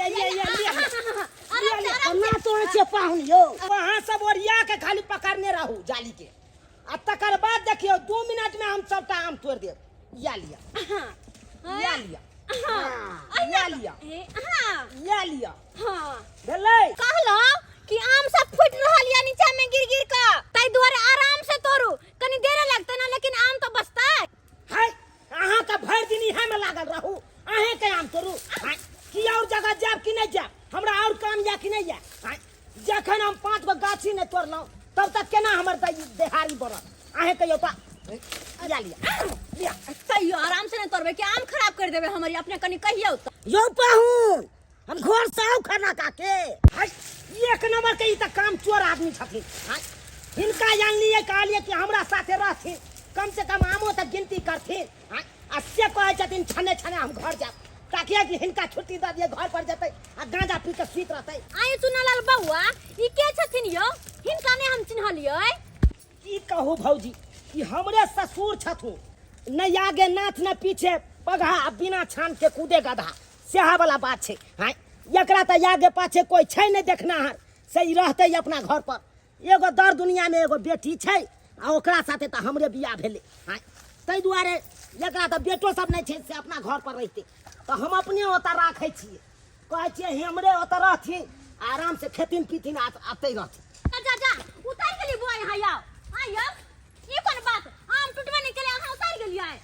ये ये ये लिया आराम से आराम केना तोड़ै छियै पाहुन यौ? अहाँ सब ओरिया के खाली पकड़ने रहू जाली के, आ तकर बाद देखियौ 2 मिनट में हम सबटा आम तोड़ देब। या लिया, या लिया, या लिया, या लिया। भेलै? कहलहुँ कि आम सब फूटि रहल या नीचा में गिर गिर के, ताहि दुआरे आराम से तोड़ू, कनी देर लगतै ना, लेकिन आम तो बचतै। हाय, अहाँ तऽ भरि दिन इएह में लागल रहू, अहें के आम तोड़ू। हाय, की और जगह जायब कि नहि जायब? हमरा और काम या कि नहि या? हाय, जखन हम 5 गो गाछी नहि तोड़लहुँ तब तक केना हमर देहारी बढ़त? अहें कहियौ तऽ। लिया, लिया, लिया। तैयो आराम से नहि तोड़बै कि आम खराब कर देबै हमर? अपने कनी कहियौ तऽ। यौ पाहुन, हम घर से आउ खाना काके। हाय, एक नंबर के ई तऽ काम चोर आदमी छथिन। हाय, हिनका जानलियै, कहलियै कि हमरा साथे रहथिन, कम से कम आमो तऽ गिनती करथिन। हाय, आ से कहै छथिन छने छने हम घर जायब, ताकि कि हिनका छुट्टी दऽ दियै, घर पर जेतै आ गांजा पी के सुति रहतै। आइ चुनालाल बौआ, ई के छथिन यौ? हिनका नहि हम चिन्हलियै। की कहू भौजी, ई हमरे ससुर छथुन। न आगे नाथ न पीछे पगहा, आ बिना छान के कूदे गधा, सेहा वाला बात छै। हाँ, एकरा तऽ आगे पाछे कोई छै नहि देखनाहर, से ई रहतै अपना घर पर। एगो दर दुनिया में एगो बेटी छै, आ ओकरा साथे तऽ हमरे बियाह भेलै। हाँ, ताहि दुआरे एकरा तऽ बेटो सब नहि छै, से अपना घर पर रहितै तऽ हम अपने ओतऽ राखै छियै। कहै छियै हमरे ओतऽ रहथिन, आराम से खेथिन पीथिन आ अतै रहथिन। जा जा जा, उतार गेली बुआ, यहाँ आओ। आइयो, ई कोन बात, आम टूटबे नहीं केले, अहाँ उतार गेलियै?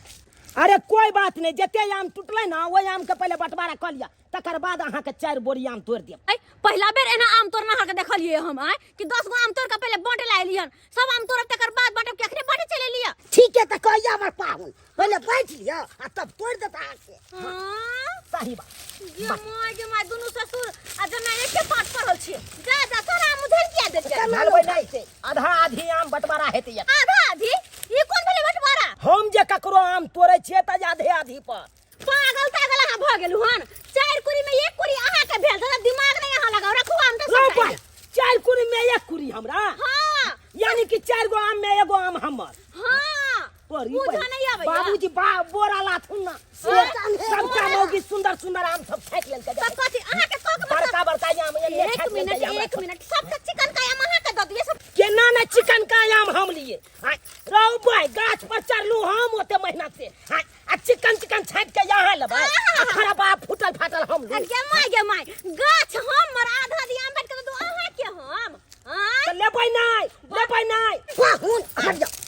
अरे कोई बात नहीं, जते आम टूटलै ना ओहि आम के पहिले बंटवारा कऽ लिअ, तकर बाद अहाँके 4 बोरी आम तोड़ि देब। ऐ, पहिला बेर एना आम तोड़ना के देखलियै हम, आय कि 10 गो आम तोड़ के पहिले बांटे ला एलियन, सब आम तोड़ब तकर बाद बांटब कि अखने बांटे चलि एलियै? ठीक है, तऽ कहिया हमर पाहुन पहिले बाँटि लिअ आ तब तोड़ि देत अहाँके। हाँ? सही बात। गे माय, गे माय, दुनू ससुर आ जमाई एके पाठ पढ़ल छियै। जा जा, सारा आम उधर किया देलियै? लेबै नहि, आधा आधी आम बंटवारा हेतै। आधा आधी? ई कोन भेलै बंटवारा? हम जे ककरो आम तोड़ै छियै तऽ आधे आधी पर। पागल तागल अहाँ भऽ गेलहुँ हन? 4 कुरी में 1 कुरी अहाँ के भेल, दादा दिमाग नहीं अहाँ लगाओ, रखू आम तऽ रौ सबटा। भाई, 4 कुरी में 1 कुरी हमरा? हाँ। यानी कि 4 गो आम में 1 आम हमर। हाँ। तोरी बुझऽ बहिन। नहीं आबैया। बाबूजी बोरा लाथुन ना। सबटा मौगी सुंदर सुंदर आम सब छाटि लेलकै। तब कथी अहाँ के कक मतलब? बड़का बड़का आम एने एक छाटि मिनट, लेलकै हमरा एक सब। मिनट, सबटा चिकन का आम अहाँ के दऽ दियै सब। केना ने चिकन का आम हम लिए? आँय, रौ भाई, गाछ पर चढ़लू हम ओते मेहनत से। आँय, आ चिकन चिकन छाटि के यहाँ लेबै, आ खराबा फूटल फाटल हम लू। गे माय, गे माय, गाछ हमर, आधा दिया आम बाँटि के दऽ दू अहाँ के हम? आँय? तऽ लेबै नहि, लेबै नहि। पाहुन, हट जाउ।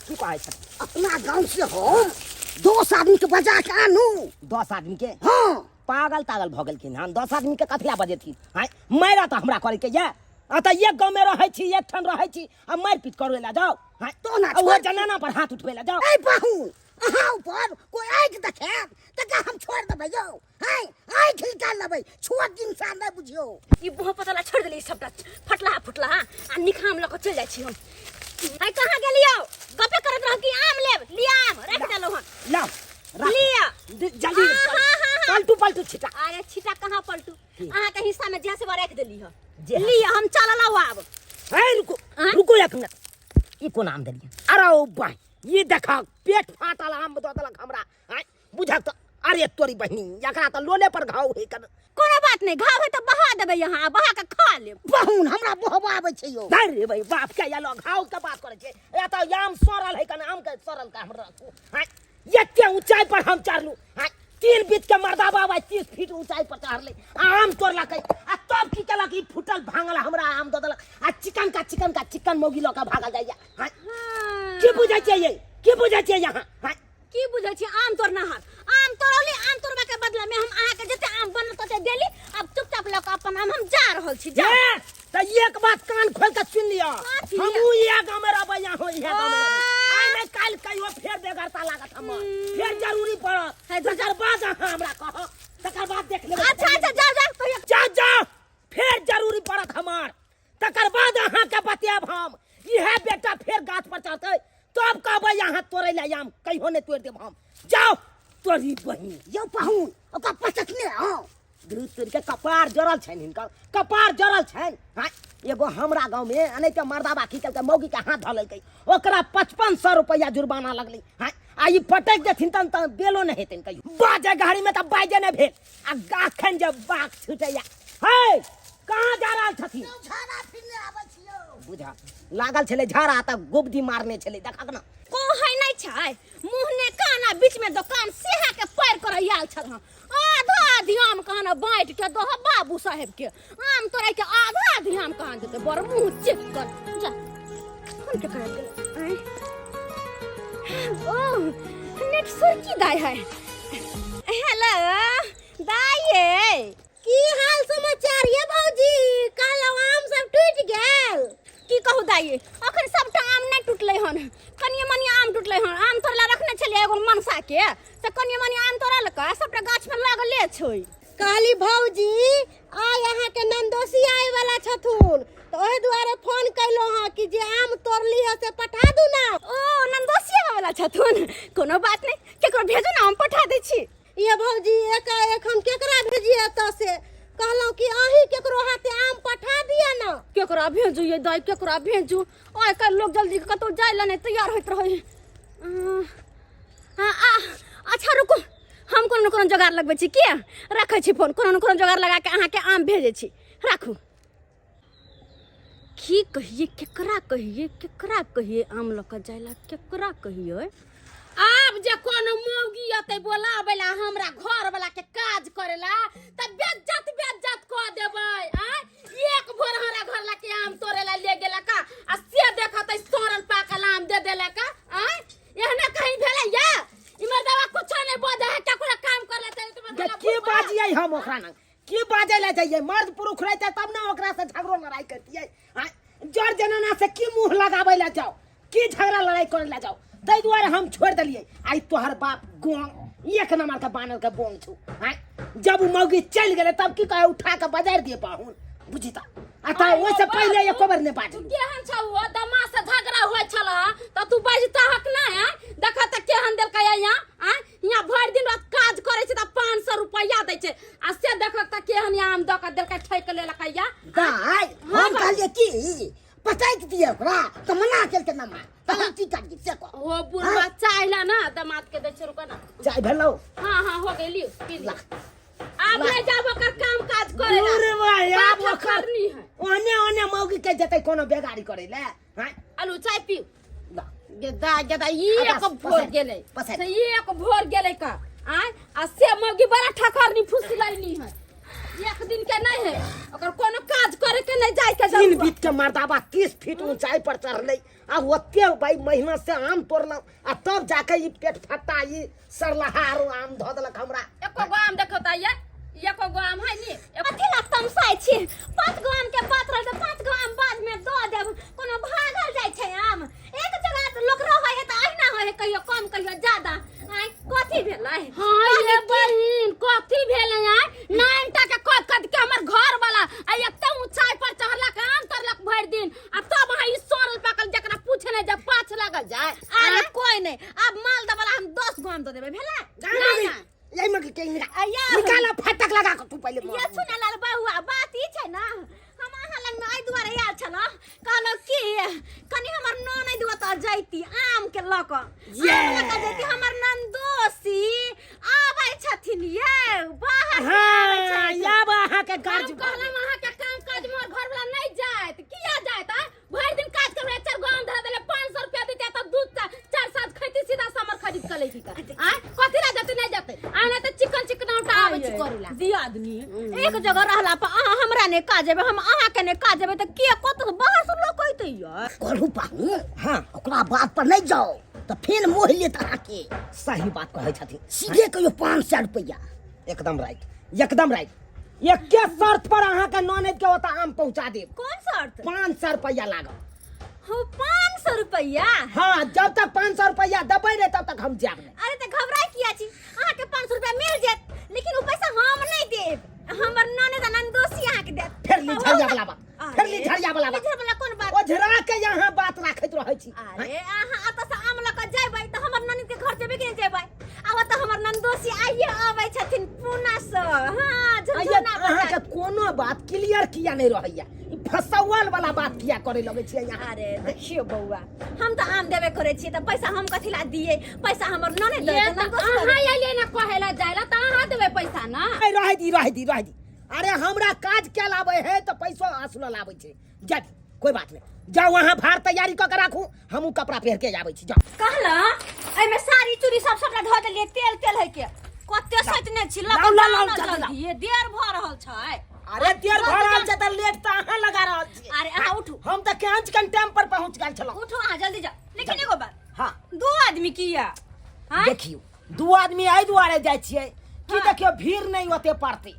की कहै छै? अपना गांव से हम 10 आदमी के बजा के आनू। 10 आदमी के? हाँ। पागल तागल भऽ गेलखिन हन, 10 आदमी के कथी लए बजेथिन? आँय, मारि तऽ हमरा करे के ये। आ तऽ एक गाँव में रहै छी, एक ठाम रहै छी, आ मारि पीट करै लए जाउ? आँय, तो ना आ ओहो छोड़। जनाना पर हाथ उठबै लए जाउ? ए पाहुन, अहाँ ऊपर कोई आँखि देखायत तऽ हम छोड़ देबै यौ? हैं, आँखि निकाल लेबै, छोट इंसान नहि बुझियौ। ई बुह पतला छोड़ देली सबटा फटला फुटला, आ निखाम लऽ कऽ चलि जाइ छी हम। आइ कहाँ गेलियौ? गपे करैत रहौ कि आम लेब, लिअ आम राखि देलहुँ हन। लाउ, राख। लिअ। जल्दी हाँ, हाँ, हाँ, हाँ। पलटू पलटू छिटा। अरे छिटा कहाँ पलटू, की? अहाँ के हिस्सा में जे से राखि देली हन। जे है। लिअ, हम चललहुँ आब। हे रुको, आँय? रुको एक मिनट, ई कोन आम देलियै? अरे ओ भाई, ई देखा पेट फाटल आम दऽ देलक हमरा। आँय, बुझक तऽ, अरे तोरी बहिनी, एकरा तऽ लोले पर घाव है कन। कोनो बात नहीं, घाव है तऽ बहा देबै यहाँ, बहा के खा लेब। बहुन, हमरा बहबा आबै छै यौ। नहीं रे भाई, बाप के आलो घाव के बात करै छै, ए तऽ आम सड़ल है कन, आम के सड़ल के हम रखू? आँय, एते ऊंचाई पर हम चढ़लू। आँय, 3 बीत के मर्दा बाबा 30 फीट ऊंचाई पर चढ़ले, आम तोड़लकै, आ तब की केलक? ई फूटल भांगल हमरा आम दऽ देलक, आ चिकन का चिकन का चिकन मौगी लऽ के भागल जाइया। आँय, की बुझै छियै ये? की बुझै छियै यहाँ? आँय, की बुझै छी? आम तोड़ना हाथ आम तोड़ली, आम तोड़बा के बदला में हम अहाँ के जते आम बनल तते देली। अब चुपचाप लऽ के अपन आम, हम जा रहल छी, जा। ए, तऽ एक बात कान खोल के सुन लिअ, कथी? हमहूँ इएह गाँव में रहबै, अहूँ इएह गाँव में रहबै। आइ नहि काल्हि कहियो फेर बेगरता लागत हमर, फेर जरूरी पड़त, है, तकर बाद अहाँ हमरा कहब, तकर बाद देख लेबै। अच्छा अच्छा, जाओ जाओ कहियो। जाओ जाओ, फेर जरूरी पड़त हमर, तकर बाद अहाँके बतियाब हम। इएह बेटा फेर गाछ पर चढ़तै तब कहबै अहाँ तोड़ै लए आम, कहियो नहि तोड़ि देब हम। जाओ तोरी बहिन। यौ पाहुन, ओकरा पटकने आउ। दूध तोड़ि के कपार जरल छनि, हिनकर कपार जरल छनि। हाँ, एगो हमरा गाँव में एनाहिते मर्दाबा की केलकै, मौगी के हाथ धऽ लेलकै, ओकरा 5500 रुपैआ जुर्माना लगलै। हाँ, आ आ ई पटकि देथिन तहन तऽ बेलो नहि हेतनि कहियो। बाजै घड़ी में तऽ बाजे नहि भेल आ अखन जे बाक छूटैया। हे, कहाँ जा रहल छथिन? झाड़ा फिरने आबै छियौ। बुझा लागल छलै झाड़ा तऽ गुबदी मारने छलै, देखक ना। कहै नहि छै, मुँह ने कान आ बीच में दोकान सेहा के पैर कर आयल छल हँ। आधा आधी आम कहाँ बाँटि के दह बाबू साहेब के, आम तोड़ै के आधा आधी आम कहाँ देतै, बड़ मुँह चिक्कन। जा फोन के करा गेलै। आँय? ओ नेट सुरकी दाय है। हेलो दाय ये, की हाल समाचार ये भौजी? कहलहुँ आम सब टूटि गेल? की कहू दाई, अखन सबटा आम नहि टूटलै हन, कनिये मनी आम टूटलै हन। आम तोड़ला रखने छलियै एगो मनसा के, से कनिये मनी आम तोड़लकै, सबटा गाछ में लागले छै। कहली भौजी, आइ अहाँके नन्दोसी आए वाला छथुन, तऽ ओहि दुआरे फोन कयलहुँ हँ कि जे आम तोड़ली हँ से पठा दू ना। ओ नन्दोसी आबै वाला छथुन, कोनो बात नहि, केकरो भेजू ना, हम पठा दै छी। ये भौजी, एकाएक हम केकरा भेजिए एतऽ से? कहलहुँ कि अहीं केकरो हाथे आम पठा दिअ ना। केकरा भेजू ये दाई, केकरा भेजू? आइ काल्हि लोक जल्दी कतहु जाय लए नहि तैयार होइत रहै। अच्छा रुकू, हम कोनो ने कोनो जोगाड़ लगबै छी। किया रखै छी फोन? कोनो ने कोनो जोगाड़ लगा के अहाँके आम भेजै छी, राखू। की कहिए, केकरा कहिए, केकरा कहिए आम लऽ कऽ जाय लए, केकरा कहिए? आब जे कोनो मौगी अतै बोलाबै ला हमरा घर वाला के काज करे ला त बेज्जत बेज्जत कऽ देबै। आय एक भोर हमरा घर ला के आम तोड़े ला ले गेला का, आ से देखतै सड़ल पाकल आम दे देला का। आय एहना कहीं भेलै या? ई मर्दवा कुछो नहीं बोझे है, केकरो काम कर लेतै त गे, की बाजियै हम ओकरा लग? की बाजै लए जाइए? मर्द पुरुष रहते तब ने ओकरा से झगड़ो लड़ाई करतियै। आँय, जर जनाना से की मुंह लगाबै लए जाओ, की झगड़ा लड़ाई करे लए जाओ? ताहि दुआरे हम छोड़ि देलियै। आइ तोहर बाप गोंग एक नंबर के बानर के बोंग छौ। आँय, जब उ मौगी चलि गेलै तब की कहे, उठा के बजारि दिए पाहुन बुझी त। आ तऽ ओहिसँ पहिले एको बेर नहि बाजलू। केहन छौ ओ दमा से झगड़ा होइ छल तऽ तू बजतहक नहि? आँय, देख तऽ केहन देलकै यहाँ। आँय, यहाँ भरि दिन रात काज करै छै तऽ 500 रुपैआ दै छै, आ से देखलक तऽ केहन आम दऽ कऽ देलकै, ठकि लेलकै या। दाइ, हम कहलियै कि पटकि दिअ ओकरा, तऽ मना केलकै नमा, तऽ हम की करियै से कह। ओ बुढ़वा चाय ला ना दामाद के दै छै, रुको ना। चाय भेलौ? हाँ हाँ, हो गेली, पी ला। लियो। आब नहीं जाब ओकर काम काज करे ला। बुढ़वा आब बात ओकर करनी है। ओने ओने मौगी के जेतै कोनो बेगारी करे ले। हाँ? आलू चाय पी। ला। गेदा गेदा ई आ एक बस, भोर पसारि, गेलै पसारि। से एक भोर गेलै का। आय आ से मौगी बड़ा ठकरनी फुसलैनी है, एक दिन के नहीं है, ओकर कोनो काज करे के नहीं जाय के 3 जरूरत। बीत के मर्दाबा 30 फीट ऊंचाई पर चढ़लै आ ओते भाई महीना से आम तोड़लहुँ आ तब जाके ई पेट फट्टा ई सरलहा आरो आम धऽ देलक हमरा। एको गो आम देखो त ये, एको गो आम है नी। कथी ला तमसाइ छी? 5 गो आम के बात रहल तऽ 5 गो आम बाद में दऽ देब, कोनो भागल जाइ छै आम? एक जगह तऽ लोक रहै है तऽ अहिना होइ है, कहियो कम कहियो ज्यादा। आँय, कथी भेलै? हाँ ये बहिन, कथी भेलै? आँय, नाइन टा के कद कद के हमर घर वाला आ एते ऊंचाई पर चढ़लक, आम तोड़लक भरि दिन, आ तब अहाँ ई सड़ल पाकल जकरा पूछे नहीं जब पाछ लागल जाय। अरे कोई नहीं, अब मालदह वाला हम 10 गो आम दऽ देबै, भेलै? नहीं, नहीं। यही मगी के निकाल। अय्या। निकाल फटक लगा के तू पहले ये सुन लाल बउआ, बात ई छै ना, हम अहाँ लग में एहि दुआरे आयल छलहुँ, कहलहुँ कि कनि हमर ननैद ओतऽ जैती आम के लऽ कऽ, आम लऽ कऽ जैती, हमर ननदोसी आबै छथिन ये बाहर से आबै हाँ, छथिन। आब अहाँ के गर्ज हम कहलहुँ अहाँ के काम काज में हमर घर वाला नहीं जायत, किया जायत? आ भरि दिन काज करबै, 4 गो आम धरा देले, 500 रुपया देते तऽ 2 4 साँझ खैती, सीधा समर खरीद के लैती तऽ। आँय, कथी ला जते नहीं जते? आँय, नहीं तऽ चिकन चिकनौटा आबै छी करै ला। दियादनी एक जगह रहला पर अहाँ हमरा ने काज जेबै, हम अहाँ के ने काज जेबै, तऽ के कतौ बाहर से लोक अइतै यार? कहलहुँ पाहुन, हाँ, ओकरा बात पर नहीं जाओ तऽ फेर मोहि लेत अहाँके। सही बात कहै छथिन। सीधे कहियो 500 रुपया। एकदम राइट, एकदम राइट। एके शर्त पर अहाँ के ननद के ओतऽ आम पहुंचा देब। कौन शर्त? 500 रुपया लागत। हो, 500 रुपया? हाँ, जब तक 500 रुपया देबै नहीं तब तक हम जायब नहीं। अरे तऽ घबराय किया छी, अहाँ के 500 रुपया मिल जायत, लेकिन ओ पैसा हम नहीं देब, हमर ननद आ ननदोसी अहाँ के देत। फेर ली झरिया वाला बात, फेर ली झरिया वाला बात। झरिया वाला कोन बात? ओझरा के यहाँ बात राखैत रहै छी। अरे अहाँ एतऽ से आम लऽ कऽ जेबै तऽ हमर ननद के घर जेबै कि नहि जेबै? आ ओतऽ हमर ननदोसी आइए आबै छथिन पूना से। हाँ, आइए, झुनझुना अहाँ के बजा। कोनो बात क्लियर किया नहीं रहैया? ई फसौल वाला बात किया करे लगै छियै यहाँ? अरे देखियो बौआ, हम तऽ आम देबे करै छियै तऽ पैसा हम कथी ला दियै? पैसा हमर नने दे। ये तऽ अहाँ एलियै ने कहै लए जाय लए, तऽ अहाँ देबै पैसा ने। ए, रहै दी, रहै दी, रहै दी। अरे हमरा काज के लाबै है तऽ पैसो असुलल आबै छै। जा दी, कोई बात नहीं, जाओ वहाँ भार तैयारी कऽ के राखू, हमहूँ कपड़ा पहिर के आबै छी, जाओ। कहला एहिमे साड़ी चूड़ी सब सबटा धऽ देलियै, तेल तेल है के कते सोचने छी। लाउ, लाउ, लाउ, जल्दी लाउ। ये देर भऽ रहल छै। अरे देर भऽ रहल छै तऽ लेट तऽ अहाँ लगा रहल छी। अरे अहाँ उठू। हम तऽ केहन चिकन टाइम पर पहुँच गेल छलहुँ। उठू अहाँ, जल्दी जाउ। लेकिन एगो बात। हाँ। दू आदमी किया आँय? देखियौ, दू आदमी एहि दुआरे जाइ छियै कि देखियौ भीड़ नहि ओते पड़तै।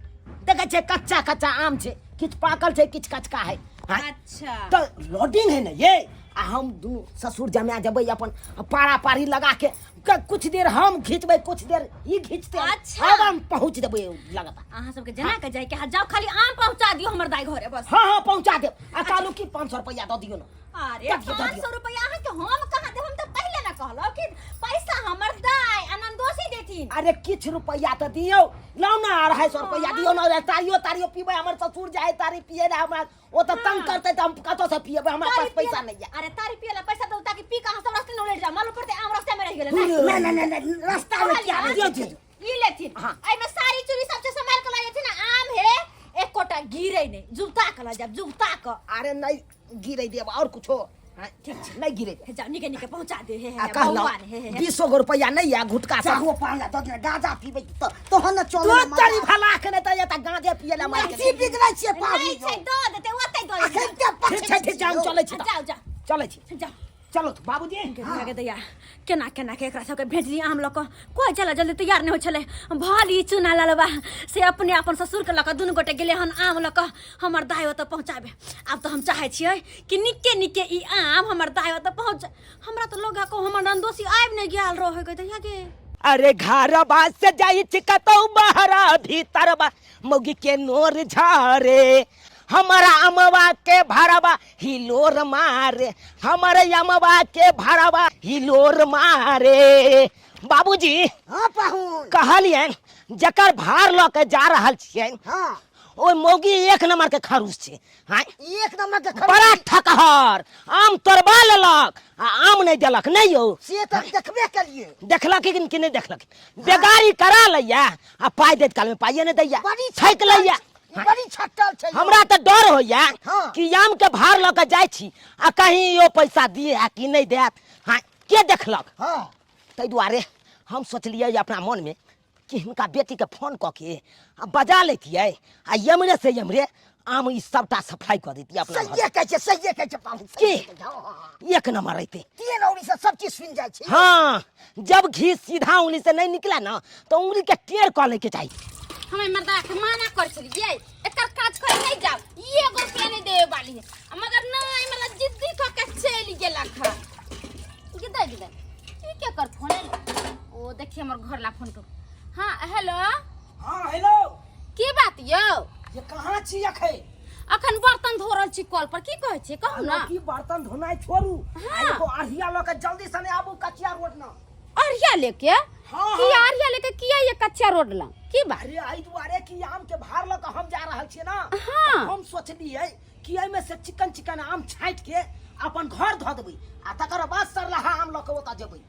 देखै छियै कच्चा कच्चा आम छै, किछु पाकल छै, किछु कचका है। हाँ? अच्छा। तऽ लोडिंग है ने ये, आ हम दुनू ससुर जमा जेबै अपन पारा पारी लगा के, कुछ देर हम घिचबै, कुछ देर ई घिचते। अच्छा। अब हम पहुँच देबै लगातार। अहाँ सबके जना के जाय के हाथ, जाओ, खाली आम पहुंचा दियो हमर दाई घरे बस। हाँ हाँ, पहुँचा देब। आ कहलहुँ कि 500 रुपया दऽ दियौ ने। अरे दऽ दियौ, दऽ पाँच दियौ। सौ रुपया अहाँ के हम कहाँ देब? हम तऽ पहिले ने कहलहुँ कि पैसा हमर दाई आ ननदोसी देथिन। अरे किछु रुपया तऽ दियौ, लाउ ने 250 रुपया दियौ ने। अरे तारियो तारियो पीबै, हमर ससुर जाए तारी पिए ला, हमरा ओ तऽ तंग करतै तऽ हम कतऽ से पियबै? हमरा पास पैसा नहीं है। अरे तारी पिए ला पैसा दो ताकि पी के अहाँ सब रास्ते में उलट जाओ, मालूम पड़ते आम रास्ते में रह गेलै ने। नहीं नहीं नहीं नहीं, रास्ता में क्या कहलियै, दियौ, दियौ। ई लेथिन। हाँ। एहिमे साड़ी चूड़ी सब छै, सम्हारि के लऽ जेथिन। आम हे एकोटा गिरे नहि, जुगता के लऽ जायब, जुगता के। अरे नहीं गिरे देब, और कुछो हाँ, ठीक छै। नहीं गिरे देब। हे जाओ, निके निके पहुंचा दे। हे हे आ हे, कहलहुँ बौआ ने, हे हे हे। 20 गो रुपया नहीं है घुटका सब। चाहो पान ला दऽ दिना, गाजा पीबै तऽ तहन ने चलै। तो तरी भला के नहीं तऽ एतऽ गांजे पिए ला मार के। की बिगड़ै छियै पाबी? नहि छै, दऽ देतै, ओतै दऽ देतै। अखन के ठीक छै, ठीक छै, हम चलै छी तऽ। जाओ जाओ। चलै छी। जाओ। चलो तऽ बाबूजी। गे दैया, केना केना के एकरा सबके भेजली आम लऽ कऽ, कोइ चला जल्दी तैयार नहि होइ छलै। भली चुना ललबा से अपने अपन ससुरके लऽ कऽ दुनू गोटे गेलै हन आम लऽ कऽ हमर दाइ ओतऽ पहुँचाबे। आब तऽ हम चाहै छियै कि निके निके ई आम हमर दाइ ओतऽ पहुँच। हमरा तऽ लोग को हमर नन्दोसी आबि नहि गेल रहै। गे दैया गे। अरे घरबा से जाइ छी कतौ बहरा भीतरबा मौगी के नोर झारे, हमारा अमवा के भरवा हिलोर मारे, हमारे अमवा के भरवा हिलोर मारे। बाबूजी। हाँ पाहुन। कहलियनि जकर भार लऽ के जा रहल छियनि, ओहि मौगी एक नंबर के खरूस छै। हाँ। एक नंबर के खरूस। बड़ा ठकहर, आम तोड़बा लेलक आ आम नहि देलक। नहि यौ? से तऽ देखबे केलिए। देखलक कि नहि देखलक? बेगारी करा लैया आ पाइ दैत कालमे पाइए नहि दैया, बड़ी ठकि लैया। बड़ी छट्टल छै। हमरा तऽ डर होइया कि आम के भार लऽ के जाइ छी आ कहीं यो पैसा दिए आ कि नहि देत। हाँ, के देखलक? ताहि दुआरे हम सोचलियै अपना मनमे कि हिनका बेटीके फोन कऽ के आ बजा लैतियै आ यमरे से यमरे आम ई सबटा सप्लाई कऽ दैतियै अपना घर। सहिए कहै छै, सहिए कहै छै पाहुन, सहिए की? कहै छै, हाँ, हाँ, हाँ। एक नंबर रहते। तीन उंगली से सब चीज सुनि जाइ छै। हाँ, जब घी सीधा उंगली से नहीं निकला ना तो उंगली के टेढ़ कऽ लैके चाही। हमे मर्दा के माना कर छलियै एकर काज करे नहीं जाओ, एगो रुपया नहीं देवे वाली है, आ मगर नहीं मतलब जिद्दी क के चलि गेलक हन। गिदे गिदे ई के कर फोन एलै? ओ देखिए हमर घर ला फोन कर। हाँ हेलो। हाँ हेलो। की बात यौ? ये कहाँ छी अखन? अखन बर्तन धो रहल छी कल पर। की कहै छी, कहू ना। की बर्तन धोनाइ छोड़ू, आ एगो अढ़िया लऽ के जल्दी सने आबू कचिया रोड न। अरिया लेके? हाँ, की हाँ। अरिया लेके किया ये कच्चा रोड लंग? की बात? अरे एहि दुआरे कि आम के भार लऽ के हम जा रहल छियै ना। हाँ। हम सोचलियै कि एहिमे से चिकन चिकन आम छाँटि के अपन घर धऽ देबै आ तकर बाद सरलाहा आम लऽ के ओतऽ जेबै।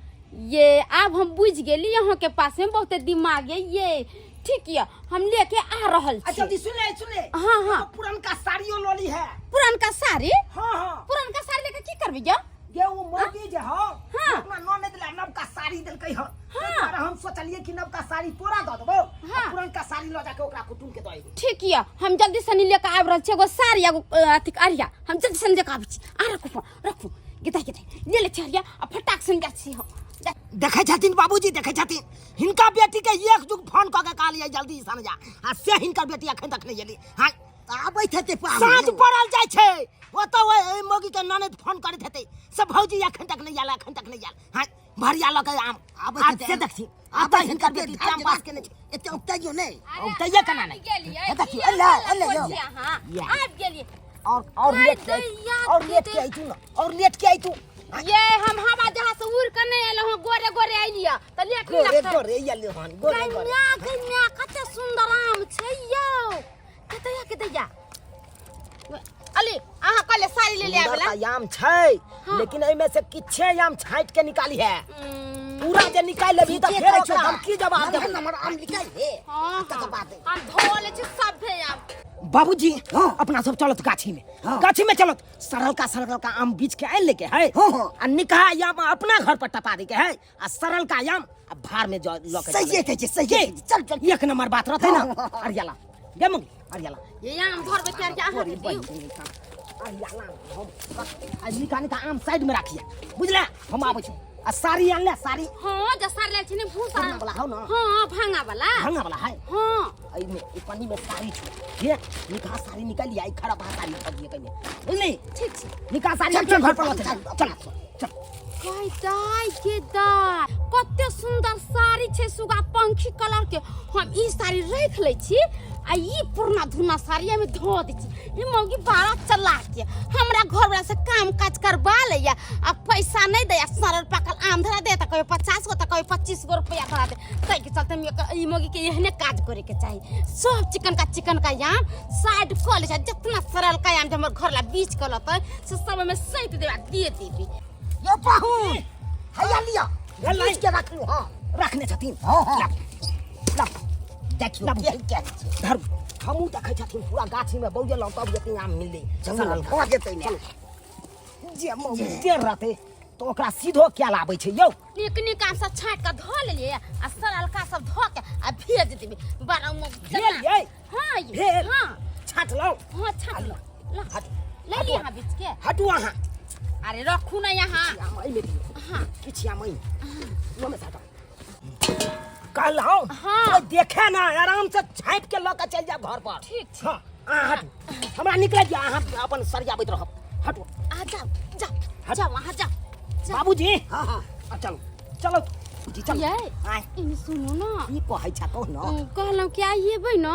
ये आब हम बुझ गेली, अहाँ के पास में बहुते दिमाग है। ये ठीक ये, हम लेके आ रहल आ छी। जल्दी सुन ले, सुन ले। हाँ, हाँ। एगो पुरनका साड़ियो लऽ ली है। पुरनका साड़ी? हाँ हाँ। पुरनका साड़ी लेके की करबी गे? गे ओ मौगी जे हौ, हाँ। अपना ननद ला नवका साड़ी देलकै हँ। हाँ। ताहि दुआरे हम सोचलियै कि नवका साड़ी तोरा दऽ देबौ आ हाँ। पुरनका साड़ी लऽ जाके ओकरा कुटुम के दऽ अयबै। ठीक ये, हम जल्दी से लेके आबि रहल छी एगो साड़ी एगो अथी अरिया। हम जल्दी से लेके आबै छी। आ रखू फोन, रखू। गिदा गिदा ले ले छी अरिया आ फटाक से जाइ छी हम। देखै छथिन बाबूजी, देखै छथिन, हिनका बेटी के एक जुग फोन कऽ के कहलियै जल्दी सन जा, आ से हिनकर बेटी अखन तक नहि एली। हाँ। आबैत हेतै पाहुन। साँझ पड़ल जाइ छै, ओतऽ ओहि मौगी के ननद फोन करैत हेतै से भौजी अखन तक नहि आयल, अखन तक नहि आयल। हाँ, भरिया लऽ के आम आबैत आ हेतै। से देखथिन आबै आब हिनकर हेतै, बेटी धार टाइम के पास राख। केने छै। एते उकताइयो नहि। उकताइयो केना नहि? गेलियै। हे देखियौ, की अल्ला, अहाँ अल्ला, यौ। छियै अहाँ? या। आबि गेलियै। और लेट के दैया और लेट के अइतू ना, और लेट के अइतू। ये हम हवा जहाज से उड़ के नहीं एलहुँ हँ, गोरे गोरे अइलियै तऽ लेट नहि गोरे लगतै। गोरे अइलियै हन, गोरे गोरे। गैया गैया कते सुंदर आम छै यौ। कतैया कतैया अली धो ले साड़ी ले ले सुंदर आवेला तऽ आम छै, लेकिन एहिमे से किछे आम छाँटि के निकाली है। पूरा जे निकालि लेबही तऽ ठीके फेर कहै ओकरा छौ। हम की जवाब देबै? नम्हर नम्हर आम निकालि ले। हाँ। तकर हाँ। बाद हम धो ले छी सभे आम। बाबूजी, हाँ। अपना सब चलत गाछी में। हाँ। गाछी में चलत, सरलका सरलका आम बीछ के आनि लेके है। हाँ, हाँ। आ निकहा आम अपना घर पर टपा दे के है आ सरलका आम आ भार में लऽ के सहिए चलै। कहै छै, सहिए कहै छै। चल चल। एक नंबर बात रहतै ना। अरियाला गे मंगी, अरियाला। ये आम धरबै के अहाँ तोरी के दियौ। बहिन का। अरियाला हम आ निका निका आम साइड में राखिए, बुझले? हम आबै छी। आ साड़ी आनले साड़ी? हाँ, जे साड़ी ले छी ने भूसा भांगा वाला हौ ना? हाँ, भांगा वाला। भांगा वाला है। हाँ। एहिमे ई पन्नी में साड़ी छौ, ये निका साड़ी निकालिए, ई खराब साड़ी धऽ दिए कहिने, बुझली? ठीक छै। निका साड़ी चल, अपना चल, घर पर चल, लऽ चल। चल, चल चल। कहि दाय के दाय, कते सुंदर साड़ी छै, सुगा पंखी कलर के। हम ई साड़ी राखि लै छी आ ई पुरना धुना साड़ी एहिमे धो दै छी। ई मौगी बड़ा चलाक ये, हमरा घरवला से काम काज करबा लैया आ पैसा नहि दैया। सड़ल पाकल आम धरा दे तऽ कहियो 50 गो तऽ कहियो 25 गो रुपया धरा दे। ताहिके चलते हम ई मौगी के एहने काज करे के चाही। सब चिकन का चिकन का आम साइड कऽ लै छै, जितना सड़ल का आम जे हमर घर ला बीछ कऽ लतै से सब ओहिमे सैंत देबै आ दे देबै। यौ पाहुन, हैया लिअ। भेल नहि? बीछ के राखलहुँ। हँ। रखने छथिन? हँ, हँ। ला, ला। देखियौ। लाबू। केहन केहन छै। धरू, हमहूँ देखै छथिन पूरा गाछी में बौजेलहुँ तब एते आम मिललै। चलू, सड़ल। भऽ जेतै ने। चलू। जे मौगी टेढ़ रहतै तऽ ओकरा सीधो कयल आबै छै यौ। नीक नीक आम सब छाँटि कऽ धऽ लेलियै आ सड़लका सब धऽ के आ भेज देबै बड़ा भेल यै? हाँ यै। भेल? हाँ। छाँटलहुँ? हाँ, छाँटलहुँ। ला। हटू। ले लिअ अहाँ बीच के। हटू अहाँ। अरे रखू ना यहाँ। किछु आम एहिमे दियौ। हाँ। किछु आम एहिमे, ओहिमे साटब कहलहुँ। हाँ। कोइ देखे ना, आराम से छाँटि के लऽ के चलि जायब घर पर। ठीक छै। हाँ, अहाँ हटू, हमरा निकलै दिअ, अहाँ अपन सरियाबैत रहब। हटू। आ जाओ जाओ जाओ, अहाँ जाओ जाओ। बाबूजी। हँ हँ। आ चलू चलो जी, चलू। यै। आँय। एने सुनू ना। की कहै छ, कहू ना। कहलहुँ कि आइ एबै ना?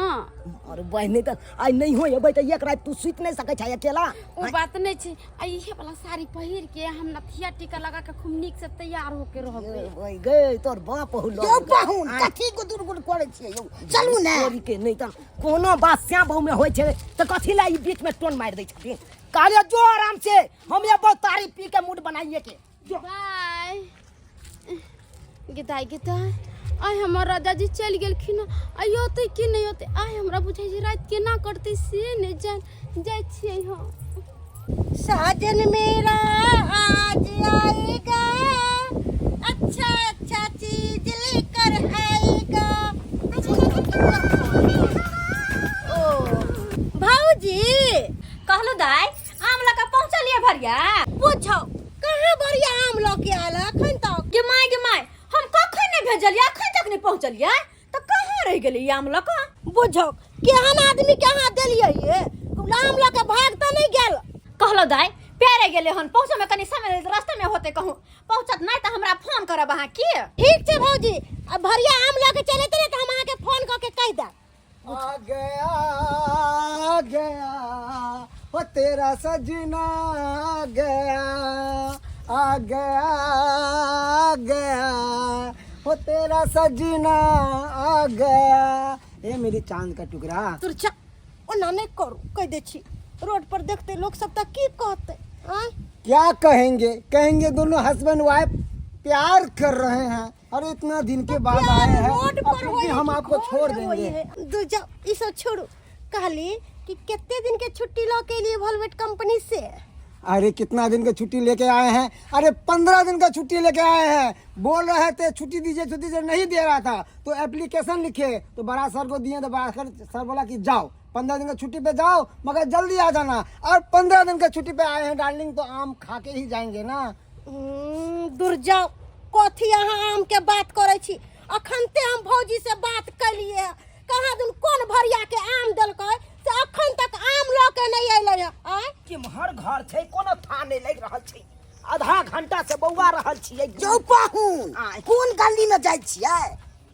अरे बहिनी, तऽ आइ नहि हो एबै तऽ एक राति तू सुति नहि सकै छ अकेला। ओ बात नहि छै, आ इहे वाला साड़ी पहिर के हम नथिया टीका लगा के खूब नीक से तैयार होके रहबै। ओइ गै, तोर बाप हो। यौ पाहुन, कथी गुदुर गुद करै छियै यौ? चलू ने। तोरी के नहि तऽ कोनो बात श्याम बहु में होइ छै तऽ कथी ला ई बीच में टोन मारि दै छथिन? कहलियै जो आराम से, हम एबो तारी पी के मूड बनाइए के जो। बाय गे दाइ, गे दाइ, आइ हमर राजा जी चलि गेलखिन। आइ औतै कि नहि औतै? आइ हमरा बुझाइ छै राति केना कटतै से नहि जान। जाइ छियै हम। साजन मेरा आज आएगा, अच्छा अच्छा चीज लेकर आएगा। ओ भौजी। कहलहुँ दाइ, आम लऽ कऽ पहुँचलियै भरिया? पूछो, कहाँ बढ़िया आम लऽ के आयल अखन तक? गे माय, गे माय, हम कखन नहि भेजलियै, अखन तक नहि पहुँचलियै, तऽ कहाँ रहि गेलै ई आम लऽ कऽ? बुझो, केहन आदमी के अहाँ देलियै ये? आम लऽ के भाग तऽ नहि गेल? कहलहुँ दाइ, पैरे गेलै हन, पहुँचऽमे कनि समय रास्तामे होतै कहूँ। पहुँचत नहि तऽ हमरा फोन करब अहाँ की। ठीक छै भौजी, आ भरिया आम लऽ के चलि एतै ने तऽ हम अहाँके फोन कऽ के कहि देब। आ गया, आ गया, ओ तेरा सजना आ गया, आ गया, आ गया, ओ तेरा सजना आ गया, ए मेरी चांद का टुकड़ा। तुर चा, ओना नहि करू, कहि दै छी। रोड पर देखतै लोक सब तऽ की कहतै? आँय? क्या कहेंगे? कहेंगे दोनों हस्बैंड वाइफ प्यार कर रहे हैं और इतना दिन के बाद आए हैं रोड और पर फिर होई भी हम कि आपको घर छोड़ में होई देंगे? है? दू जाओ, ई सब छोड़ू। कहली कि कितने दिन के छुट्टी लऽ के लिए वोल्वेट कंपनी से? अरे कितना दिन का छुट्टी लेके आए हैं? अरे 15 दिन का छुट्टी लेके आए हैं। बोल रहे थे छुट्टी दीजिए, छुट्टी दीजिए, नहीं दे रहा था तो एप्लीकेशन लिखे तो बड़ा सर को दिए, तो बड़ा सर सर बोला कि जाओ 15 दिन का छुट्टी पे जाओ, मगर जल्दी आ जाना। और 15 दिन का छुट्टी पे आए हैं डार्लिंग, तो आम खा के ही जाएंगे ना। दूर जाओ, कथी अहाँ आम के बात करै छी? अखन ते हम भौजी से बात केलिए, कहाँ दिन कोन भरिया के आम देलकै से अखन तक आम लऽ के नहि अयलै हँ। आँय? केम्हर घर छै, कोनो था नहि लागि रहल छै। आधा घंटा से बौआ रहल छियै। यौ पाहुन। आँय। कोन गली में जाइ छियै?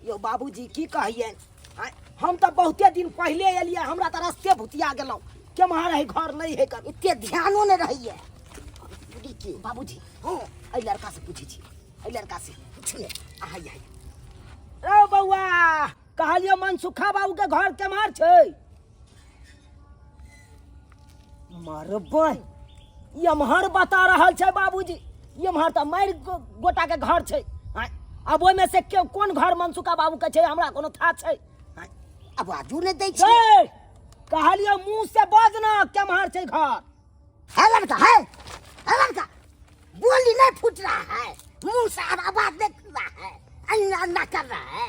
यौ बाबूजी, की कहियनि, आँय, हम तऽ बहुते दिन पहिले एलियै, हमरा तऽ रस्ते भुतिया गेलहुँ। केम्हर है घर नहि है कर। एते ध्यानो नहि रहैये के। बाबूजी। हँ। एहि लड़का से पूछै छी, एहि लड़का से। पूछू ने। आहा आहा रौ बौआ, कहलियौ मनसुखा बाबू के घर केम्हर छै? मरबै, एम्हर बता रहल छै बाबूजी, एम्हर तऽ मारि गोटा के घर छै। आँय, आब ओहिमे से केओ कोन घर मनसुखा बाबू के छै हमरा कोनो था छै? आँय, आवाजो नहि दै छै। ए, कहलियौ मुंह से बज ना, केम्हर छै घर? है लड़का, है है लड़का, बोली नहीं फूट रहा है मुंह से, अब आवाज नहीं खुल रहा है, अन्ना अन्ना कर रहा है।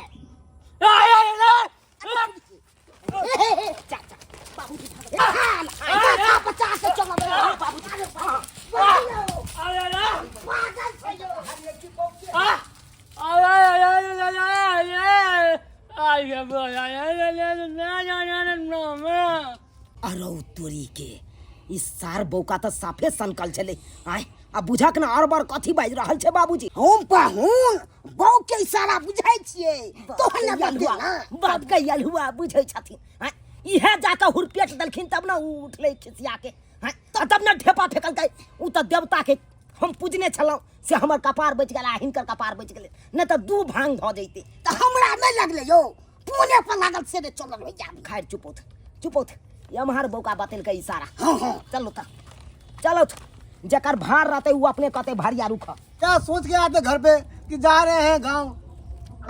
बचा के चलो बाबूजी, पागल छै यौ। अरौ तोरी के, ई सार बौका तऽ साफे सनकल छलै। आय आ बुझक ने और बड़ कथी बाजि रहल छै बाबूजी। हम पाहुन बौ के इशारा बुझै छियै, तोहन ने बतेला। बाप के यलहुआ बुझै छथिन। आँय, इहे जाके हुरपेट देलखिन तब ने उ उठलै खिसिया के। आँय, तब ने ढेपा फेकलकै। उ तऽ देवता के हम पूजने छलहुँ से हमर कपार बचि गेल आ हिनकर कपार बचि गेलै, नहि तऽ दू भांग धऽ जैते। तऽ हमरा नहि लगलै यौ, पुणे पर लागल से ने चलल होइया। खैर चुपोथ चुपोथ, एम्हर बौका बतेलकै इशारा। हाँ हाँ चलो तऽ चलो, जकर भार रहते उ अपने कहते भारिया रुख। क्या सोच के आते घर पे कि जा रहे हैं गांव,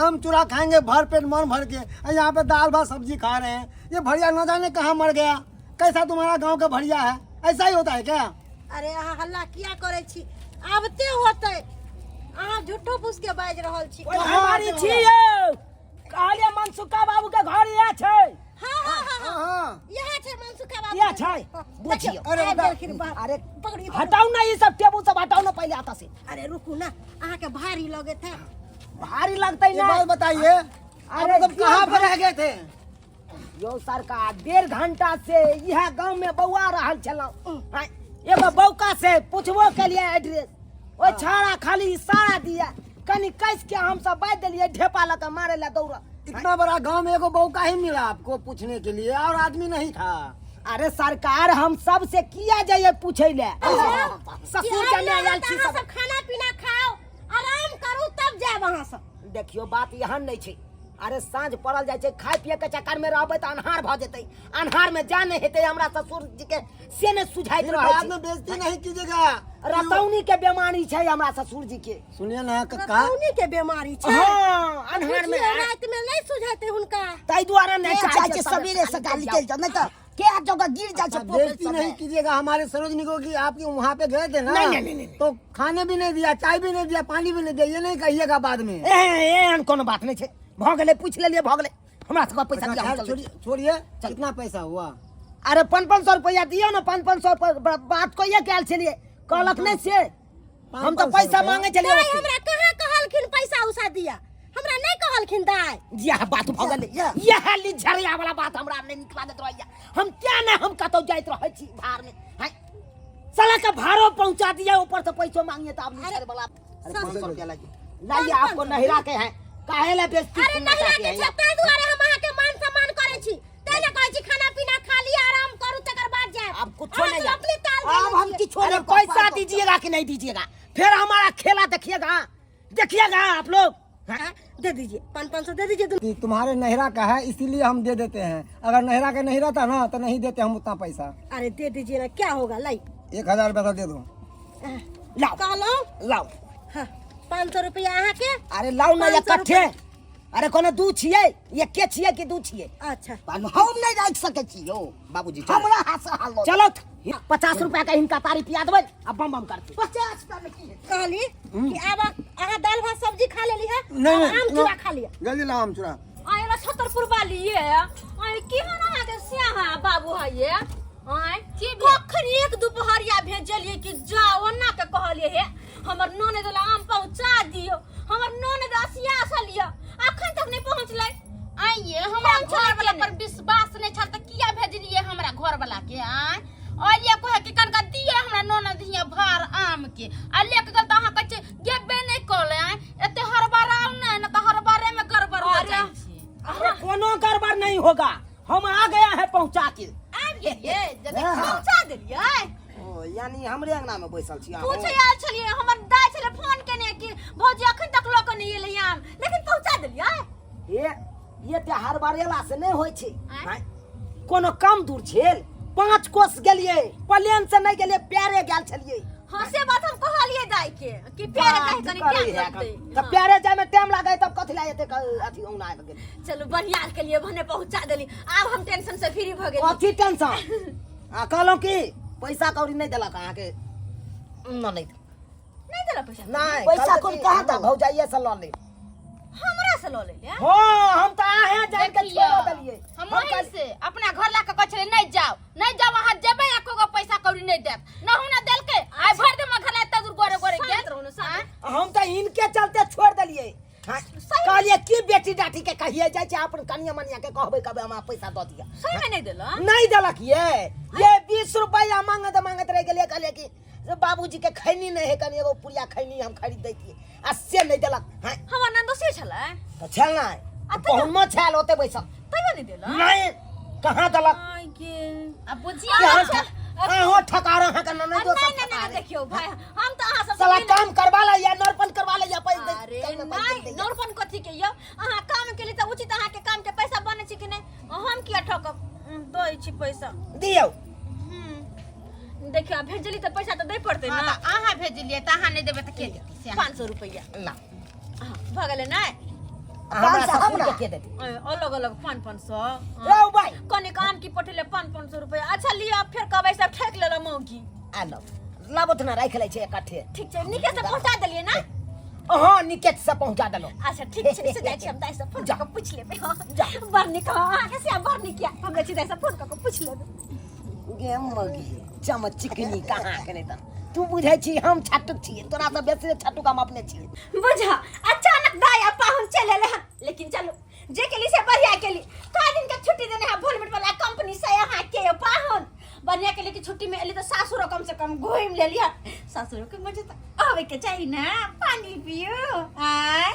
आम चूरा खाएंगे भर पेट मन भर के, और यहाँ पे दाल भात सब्जी खा रहे हैं। ये भरिया न जाने कहाँ मर गया। कैसा तुम्हारा गांव का भरिया है, ऐसा ही होता है क्या? अरे अहाँ हल्ला किया करै छी? आबते होतै, अहाँ झूठो फूस के बाजि रहल छी। ओहि घरवारी छी यौ, कहलियै मनसुखा बाबू के घर इएह छै। हाँ हाँ हाँ हाँ हाँ इएह छै मनसुखा बाबू। इएह छै, बुझियौ। अरे आबि बता। गेलखिन बाप। अरे पकड़ियौ। हटाउ ना ई सब टेबुल सब हटाउ ना पहिले आता से। अरे रुकू ना, अहाँके भारी लगैत है। भारी लगतै ये ना। बात बताइए, अरे अरे तुम कहाँ पर रह गए थे? यौ सरकार, 1.5 घंटा से इएह गांव में बौआ रहल छलहुँ। आँय, एगो बौका से पूछबो केलियै एड्रेस, ओहि छाड़ा खाली इशारा दिया, कनि कस के हम सब बाजि देलियै, ढेपा लऽ के मारे लए दौड़। इतना बड़ा गांव में एगो बहू का ही मिला आपको पूछने के लिए, और आदमी नहीं था? अरे सरकार, हम सबसे किया जाइए पूछे ले, ससुर जने आयल छी। अहाँ सब सब खाना पीना खाओ, आराम करू, तब जायब अहाँ सब। देखियो बात एहन नहीं छै। अरे साँझ पड़ल जाइ छै, खाय पिए के चक्कर में रहबै तऽ अन्हार भऽ जेतै, अन्हार में जा नहि हेतै हमरा ससुर जी के से नहि सुझाइत फिर रहै बाद छै। में बेइज्जती नहीं कीजिएगा। रतौनी के बीमारी छै हमरा ससुर जी के। सुनिए ना कक्का, रतौनी के बीमारी छै? हाँ, अन्हार में बुझियौ, राति में नहीं सुझेतै हुनका। ताहि दुआरे नहि के चाहै जाइ छै छै सबेरे सकाल निकलि जाओ, नहीं तऽ के जगह गिर जाइ छै पोखरि बेइज्जती सबमे। नहीं कीजिएगा हमारे सरोजनी को कि आपके वहाँ पे गए थे ना, नहीं, नहीं, नहीं, नहीं। तो खाने भी नहीं दिया, चाय भी नहीं दिया, पानी भी नहीं दिया, ये नहीं कहिएगा बाद में। ए एहन कोनो बात नहि छै, भऽ गेलै, पूछि लेलियै, भऽ गेलै। हमरा सबके पैसा अच्छा, दिअ, हम खैर, चलै छी। छोड़िए छोड़िए, कितना पैसा हुआ? अरे 500 रुपया दियौ ने, 500 पर बात कहिए के आयल छलियै, कहलक नहि से हम तऽ 500 पैसा रुपया? मांगे छलियै दाइ ओते। हमरा कहाँ कहलखिन पैसा उसा दिया, हमरा नहीं कहलखिन दाइ। यह बात भऽ गेलै, यह लिझरिया वाला बात हमरा नहि नीक लागैत रहैया। हम क्या ने हम कतौ जाइत रहै छी भार में, हैं साला के भाड़ो पहुंचा दिया, ऊपर से पैसो मांगिए तो आप लिझर वाला। अरे 500 रुपया लाइए लाइए, आपको नहिरा के हैं, काहे ला बेइज्जती अरे सुनना नहिरा चाहते के हैं? छै ताहि दुआरे हम अहाँके मान सम्मान करै छी, तै ने कहै छी खाना पीना खा लिअ, आराम करू, तकर बाद जायब। अब कुछो अहाँ नहीं सब जायब। अपने ताल आब देने हम छियै। किछो अरे नहीं कऽ पैसा पाएब। दीजिएगा कि नहीं दीजिएगा? फिर हमारा खेला देखिएगा, देखिएगा आप लोग। हाँ, दे दीजिए, 500 दे दीजिए दुनू। कि तुम्हारे नहरा का है इसीलिए हम दे देते हैं, अगर नहरा का नहीं रहता ना तो नहीं देते हम उतना पैसा। अरे दे दीजिए ना, क्या होगा, लाई। 1000 रुपया तो दे दो। लाओ कहलहुँ लाओ। हाँ, 500 रुपया अहाँके। अरे लाओ ना 500 इकट्ठे। अरे कोनो दू छियै, एके छियै कि दू छियै? अच्छा हम नहि राखि सकै छी यौ बाबूजी, हमरा हाथ से हाल। चलो 50 रुपया के हिनका तारी पिया देबै आ बम बम करते। 50 रुपया में की हेतै? कहली कि आब अहाँ दालि भात सब्जी खा लेली है, नहीं, आब नहीं, आम चूड़ा खा लिअ। जल्दी लाओ आम चूड़ा। आय छतरपुर वाली ये, आय केहन अहाँके स्याहा बाबू है ये? आय की कखन एक दुपहरिया भेजलिए कि जाओ ओना के कहलिए हे हमर ननद ला आम पहुंचा दियो, हमर ननद असिया छलिए, अखन तक नहीं पहुंचलै। आइए हमरा घर वाला पर विश्वास नहीं छल त किया भेजलिए हमरा घर वाला के? आय अलिया कहे कि कनका दिए हमरा ननद हिया भार आम के, आ लेके गेल त अहाँ कहै छै गेबे नहीं कहले। आय एते हड़बड़ाउ नै न त हड़बड़े में गड़बड़ हो जाइ छै। अरे कोनो गड़बड़ नहीं होगा, हम आ गया है पहुंचा के। आबि गेलियै जब पहुंचा देलियै। ओ यानी हमरे अंगना में बैसल छी अहाँ? पूछे आयल छलियै, हमर दाय छलै फोन केने कि भौजी अखन तक लऽ कऽ नहि एलै आम, लेकिन पहुंचा देलियै। ये ये ते हड़बड़ेला से नहीं होइ छै। आँय? कोनो कम दूर छेल? 5 कोस गेलियै, प्लेन से नहि गेलियै, पैरे गेल छलियै। हाँ से बात हम कहलिए दाई के कि प्यारे जाय कनी टाइम लगतै। तऽ पैरे जाय में टाइम लागै तब कथी लए एते अथी औना आबि गेल। चलू बढ़िया के लिए भने पहुंचा देली, आब हम टेंशन से फ्री भ गेली। कथी टेंशन? आ कहलहुँ कि पैसा कौड़ी नहि देलक अहाँके? न नहि। नहीं देला पैसा? नहीं। पैसा कहलकै कौड़ी कि कहाँ हमरा देलक? भौजाइये से लऽ ले। हमरा से लऽ ले? हाँ, हम तऽ अहें जानि के देखियौ, छोड़ो देलियै। हम वहीं से अपना घर ला के कहै छलियै नहीं जाओ नहीं जाओ, अहाँ जेबै एको गो पैसा कौड़ी नहीं देत। न हुना देलकै, आइ भरि दिन घर ला एते दूर गोरे गोरे गेल। शांत रहू ने, शांत। हम तऽ इनके चलते छोड़ देलियै। हाँ, कहलियै की बेटी डाटी के कहिए जाइ छै, अपन कनिया मनिया के कहबै, कहबै हमरा पैसा दऽ दिअ। सही में नहीं देला? नहीं देलक। ये 20 रुपया मांगत मांगत रहि गेलियै। कहलियै कि से बाबूजी के खैनी नहीं है, कनी एगो पुड़िया खैनी हम खरीद दैतियै, आ से नहीं देलक। हाँ। हमर नंदोसी छलै। तऽ छल नहि, पहुनो छल ओते बैसल। तैयो नहीं देला? नहीं, कहाँ देलक। आइ गे। आ बुझिया अहाँ ठकार, अहाँके ननैदो नहीं सब नहीं नहीं। ठकार। देखियो भाई, हम तो अहाँ सब साला काम करवा ला या नरपन करवा ला या पैसा। अरे नहीं, नौरपन कथी के यौ? अहाँ काम के लिए तऽ उचित अहाँ के काम के पैसा बनै छै कि नहीं? हम किया ठकब? दै छी पैसा। दियौ। देखियो, आब भेजली तऽ पैसा तऽ दै पड़तै हाँ, ना। तऽ अहाँ भेजलियै तऽ अहाँ नहि देबै तऽ के देतै से? 500 रुपैआ। ना। हाँ, भऽ गेलै नै? हमरा 500 ससुर हमरा। के के देतै? अलग अलग 500-500। रौ भाई। कनिक आम की पठेले 500-500 रुपैआ। अच्छा लिअ, फेर कहबै सब ठकि लेलक मौगी। आ लो लाबत ना, राखि लै छै इकट्ठे। ठीक छै, नीके से पहुंचा देलियै ना? अहाँ निकेत से पहुंचा देलहुँ। अच्छा ठीक छै, से जाइ छी हम दाइ से फोन कऽ के पूछि लेबै। हाँ, बड़ नीक। हाँ, अहाँके से बड़ नीक यऽ। हम जाइ छी दाइ से फोन कऽ के पूछि लेबै। गे मगी चम चिकनी कहाँ के नहीं त तू बुझै छी हम छटुक छियै, तोरा से बेसी छटुक हम अपने छियै। बुझा अचानक दाइ आ पाहुन चलि एलै हन, लेकिन चलू जे केली से बढ़िया केली। कए दिन के छुट्टी देने है भोलमेट वाला कंपनी से अहाँ के यौ पाहुन? बढ़िया केली कि छुट्टी में एली तऽ सासुरो कम से कम घूमि लेली हन। सासुरो के मजे तऽ आबै के चाही ना। पानी पियो। आय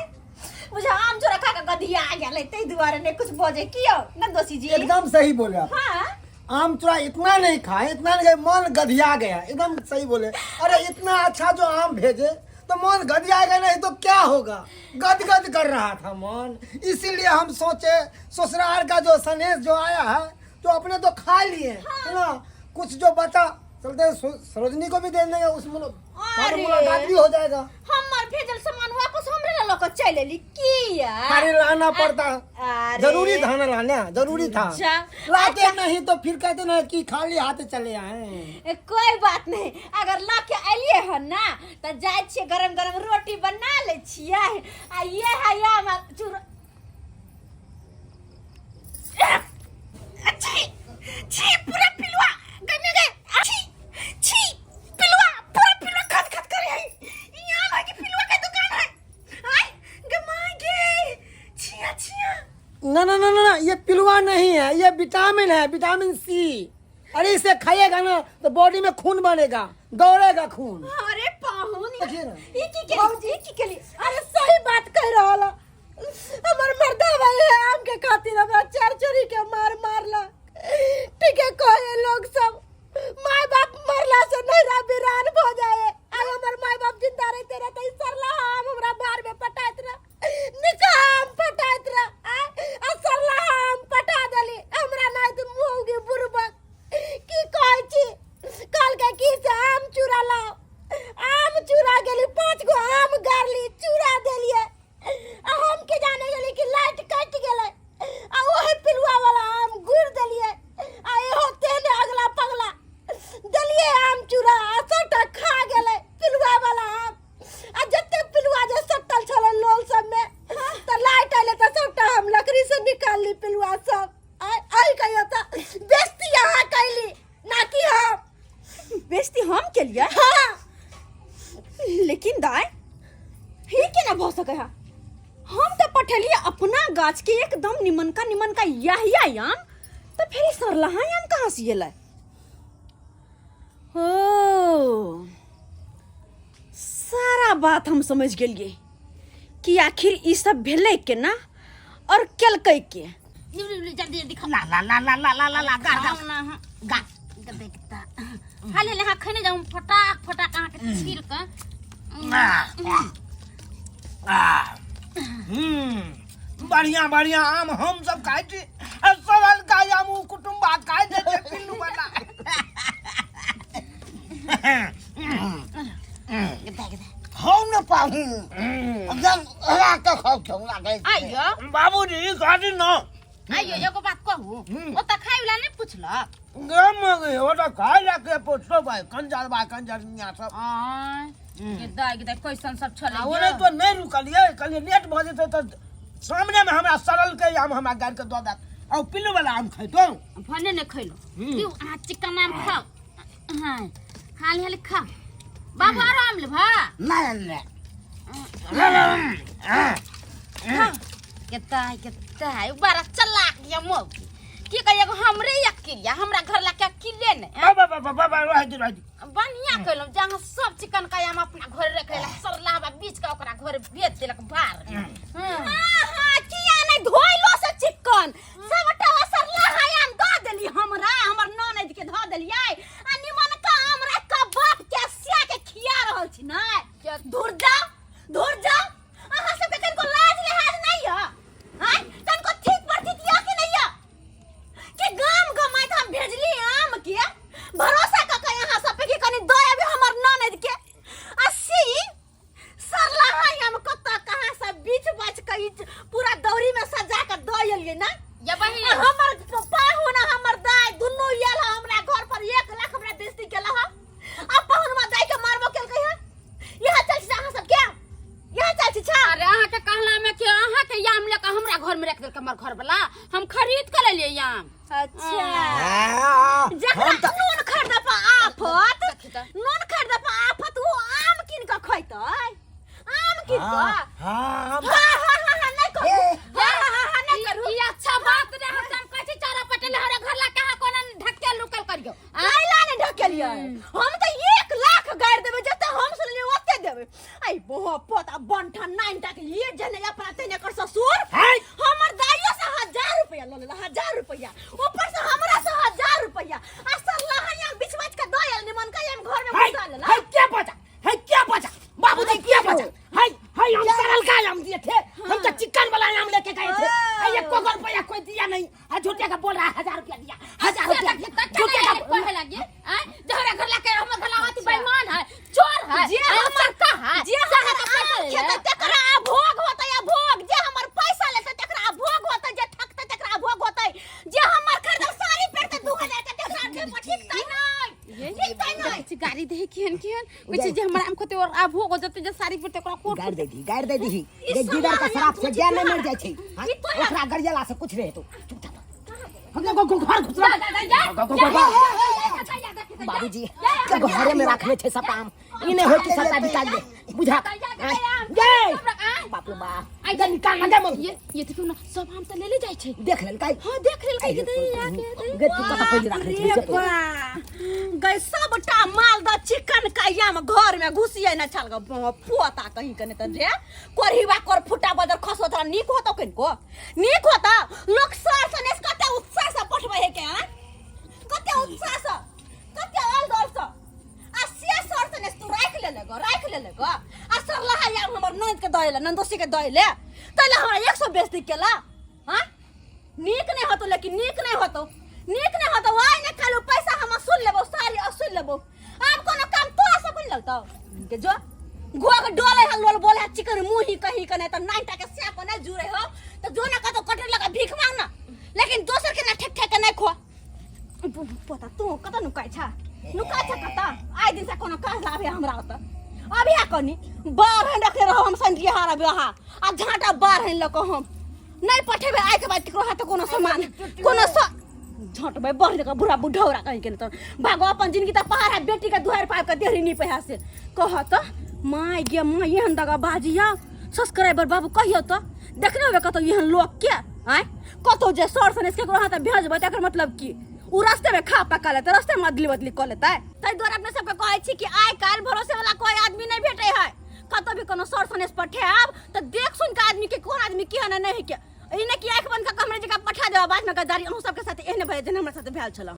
बुझा आम चोरा खा के गधिया गेलै, ताहि दुआरे नहि कुछ बजै की यौ नंदोसी जी? एकदम सही बोले आप। हाँ। आम चूड़ा इतना नहीं खाए, इतना नहीं खाए, मन गधिया गया। एकदम सही बोले। अरे इतना अच्छा जो आम भेजे तो मन गधियाएगा नहीं तो क्या होगा? गद गद कर रहा था मन, इसीलिए हम सोचे ससुराल का जो सनेश जो आया है तो अपने तो खा लिए है ना, कुछ जो बचा चलते हैं, सरोजनी को भी दे देंगे, उस अरे। मुलाकात भी हो जाएगा। हमर भेजल सामान वापस हमरे लऽ कऽ चलि एली किया? अरे लाना पड़ता है। अरे। जरूरी था ना, लाना जरूरी था। जा। लाते नहीं तो फिर कहते ना कि खाली हाथ चले आए। ए, कोई बात नहीं, अगर ला के एलिए हन ना तऽ जाइ छियै गरम गरम रोटी बना लै छियै आ ये है या हमर चूर। छी छी, पूरा पिलुआ गने गए। छी छी, पिलुआ पूरा पिलुआ खत खत करे है। यहाँ लगे पिलुआ के दुकान है। आय गमा गे, छिया छिया। ना ना ना ना ना, ये पिलुआ नहीं है, ये विटामिन है, विटामिन सी। अरे इसे खाइएगा ना तो बॉडी में खून बनेगा, दौड़ेगा खून। अरे पाहुन, देखिए ना। ई की केली, ई की केली? अरे सही बात कह रहल है। हमर मर्दा भाई है आम के खातिर हमरा चार चोरी के मार मारला। ठीक है कहे लोग सब, माय बाप मरला से नैरा वीरान भ जाए। आइ हमर माय बाप जिंदा रहते रहते ई सरला आम हमरा बार में पटाइत रह, निका आम पटाइत रह। आ सरला आम पटा देली हमरा नहीं तो मुँह बुरबक की कहै छी। कहलकै की से आम चूड़ा लाओ, आम चूड़ा गेली, 5 गो आम गारली चूड़ा देलिए। आ हम के जाने गेली कि लाइट कटि गेलै आ ओहे पिलुआ वाला आम गुड़ देलिए आ इहो तेने अगला पगला देलिए आम चूड़ा आ सबटा खा गेलै पिलुआ वाला आम। आ जते पिलुआ जे सटल छलै लोल सबमे तऽ लाइट अयलै तऽ सबटा हम लकड़ी से निकालली पिलुआ सब। आइ कहियो तऽ बेइज्जती अहाँ कैली ना कि हम। बेइज्जती हम केलिए? हाँ। लेकिन दाई ही केना भऽ सकै है? हम तऽ पठेलिए अपना गाछ के एकदम निमनका निमनका याहिया आम, तऽ फेर ई सरलहा आम कहाँ से एलै? हो, सारा बात हम समझ गेलिए कि आखिर ई सब भेलै केना और केलकै के। लिउ, लिउ, लिउ, जल्दी जल्दी खाउ। ला ला ला ला ला ला ला ला गार गार खाउ ना अहाँ। गार। देखता हाले हाले अहाँ खैने जाउ, फटाक फटाक अहाँके छील कऽ। बढ़िया बढ़िया आम हम सब खाइ छी आ सड़ल गाय आम उ कुटुम्बा खाइ छै पिल्लू बना। खाउ ने पाहु एकदम हरा के खाउ छौ लागै छै। आइयो बाबूजी गाड़ी न आइयो एगो बात कहू ओतऽ खाय वाला नहि पुछलक गाम में गई हो तो खाए जाके पूछो भाई कंजर बा कंजर मियां सब आय ये दाइ दाइ कैसन सब छलै आ ओने तो नहीं रुकलिए कहलिए लेट भऽ जेतै तऽ सामने में हमरा सड़ल के आम हमरा गाड़ि के दऽ देत आ पिल्लू वाला आम खैतौ भने नहि खैलहुँ दियौ अहाँ चिकन आम खाउ हाँ हाली हाली खाउ बाबू आराम लेबा नहीं नहीं केता केता बड़ा चलाक या मौकी की कहिए एगो हमरे अकेलिया हमरा घर ला के अकेले ने बाबा बाबा बाबा रह दे रह दे बढ़िया कइलहुँ जहाँ सब चिकन का आम अपना घर रखेला सरलावा बीच के ओकरा घर भेज देलक बाहर हाँ हाँ किया नहीं धोइलो से चिकन सबटा सरलाहा आम दऽ देली हमरा हमर ननद के धऽ देलियै आ निमन का आम राखि कऽ बाप के सिया के खिया रहल छी नै धुर जाओ धुर जाओ अहाँ सबके कनिको लाज लिहाज नहि यऽ आँय कनिको ठीक प्रतीत यऽ कि नहि यऽ कि गाम गमाइत हम भेजली आम के भरोसा कऽ के अहाँ सब पे कि कनि दऽ अबी हमर ननद के आ सी सरलाहा आम कतऽ कहाँ से बीच बाच के ई पूरा दौरी में सजा के दऽ एलियै ना या बहिन आ हमर पाहुन आ हमर दाय दुनू आयल हँ हमरा घर पर 1 लाख हमरा बेइज्जती केला हँ आ पाहुनमा दाय के मारबो केलकै हँ इएह चल छी अहाँ सब के इएह चल छी छा अरे अहाँ के कहला में कि अहाँ के आम लेके हमरा घर में रख देलक हमर घर वाला हम खरीद के लेलियै आम अच्छा हाँ, जकरा हम तऽ नून खरीदऽ पर आफत नून खरीदऽ पर आफत ओ आम कीन कऽ खैतै आम कीन कऽ हाँ, हाँ, हम हाँ हाँ हाँ हाँ नहि करू हाँ हाँ हाँ हाँ नहि करू ई अच्छा बात रे हम कहै छी चारा पटेल हमरा घर ला कहाँ कोना ढकेल लुकल करियो कैला नहि ढकेलियै हम तऽ 1 लाख गाड़ि देबै जते हम सुनलियै ओते देबै ऐ बोहो पोता बनठा नाइनटा के ये जने अपना तेने कर ससुर है हमर दाइयो से 1000 रुपया लऽ लेला 1000 रुपया ऊपर से हमरा से 1000 रुपया आ सरला है बीच बाच के दऽ आयल निमन का हम घर में है घुसा लेला है क्या बचा है क्या बचा बाबूजी क्या बचा है है हम सरल का आम दिए थे हम तो चिकन वाला आम लेके गए थे है एको गो रुपया कोई दिया नहीं है झूठे का बोल रहा है 1000 रुपया दिया 1000 रुपया दिया झूठे का कहे लागे आय जहरा घर ला के हमर घर लावती बेईमान है चोर है जे हमर का है जे हमर आम खेतै तेकरा अभोग होतै अभोग जे हमर पैसा लेतै तेकरा अभोग होतै जे ठकतै तेकरा अभोग होतै जे हमर खरीदल साड़ी पहिरतै 2000 के तेकरा ठेपा ठिकतै नहि ठिकतै नहि छी गाड़ी दे केहन केहन कहै छै जे हमर आम खेतै और आब हो जते जे साड़ी पर तेकरा कोट गाड़ दे दी गाड़ दे दी जे गिदड़ का शराब से ज्ञान नहीं मर जाए छै हाँ? ओकरा गरियला से कुछ रहे तो चुपचाप हम लोग को घर घुसला बाबूजी के घरे में रखने छै सब काम ई नहीं होय कि सबटा बिका दे बुझा जय बाप रे बाप आई निकाल ना दे मन ये देखियौ ना सब आम तऽ लेले जाइ छै देख लेल काई हां देख लेल काई के दे आ के दे गे तू कत पहिले रखने छै से पहिले। गई सबटा मालदह चिकन का आम घर में घुसिए न छल ग पोता कहीं कने त रे कोरहिबा कोर फुटा बदर खसो तोरा नीक होतो कनिको नीक होता लोक सर सनेस कते उत्साह से पठबै है के हैं कते उत्साह से कते अल दल से आ से सर सनेस तू राख ले ले ग राख ले ले ग आ सरलहा आम हमर ननद के दएले ननदोसी के दएले तैला हमरा 100 बेइज्जती केला हां नीक नहीं होतो लेकिन नीक नहीं होतो नीक नहीं होतो आइ ने कालू पैसा हम असूल लेबो सारी असूल लेबो आब कोनो काम तोरा सब नहीं लगतो के जो गोआ के डोले है लोल बोले है चिकन मुंह ही कहीं कने त नाइटा के स्याप नहीं जुड़े हो तो जो ना कतो कटर लगा भीख मांग ना लेकिन दोसर के ना ठेक ठेक के नहीं खो पोता तू कत नुकाइ छा नुकाइ छा कत आइ दिन से कोनो काज लाभे हमरा ओत अभी आ कनी बारहन रखने रहो हम संझिया हारा बेहा आ झाँटा बारहन लऽ कऽ हम नहि पठेबै आइ के बाद केकरो हाथ कोनो सामान कोनो स झटबै बढ़ जगह बुढ़ा बुढ़ौरा कहीं के नहि तऽ भागो अपन जिंदगी तऽ पहाड़ है बेटी के दुहार पाबि कऽ देहरी नहीं पहिया से कह तऽ माय गे माय एहन दगा बाजिया सब्सक्राइबर बाबू कहियो तऽ देखने होबे कतौ एहन लोक के आँय कतौ जे सर सनेस केकरो हाथ भेजबै तकर मतलब की ओ रास्ते में खा पका लेतै रास्ते में अदली बदली कऽ लेतै ताहि दुआरे अपने सबके कहै छी कि आइ काल्हि भरोसे वाला कोई आदमी नहि भेटै है कतौ भी कोनो सर सनेस पठायब तऽ देख सुन के आदमी के कोन आदमी केहन है नहि के ई नहि कि आँखि बंद कऽ के हमरे जगह पठा देब बाद में गद्दारी अहूँ सबके साथ एहने भए जेना हमरा साथ भेल छल।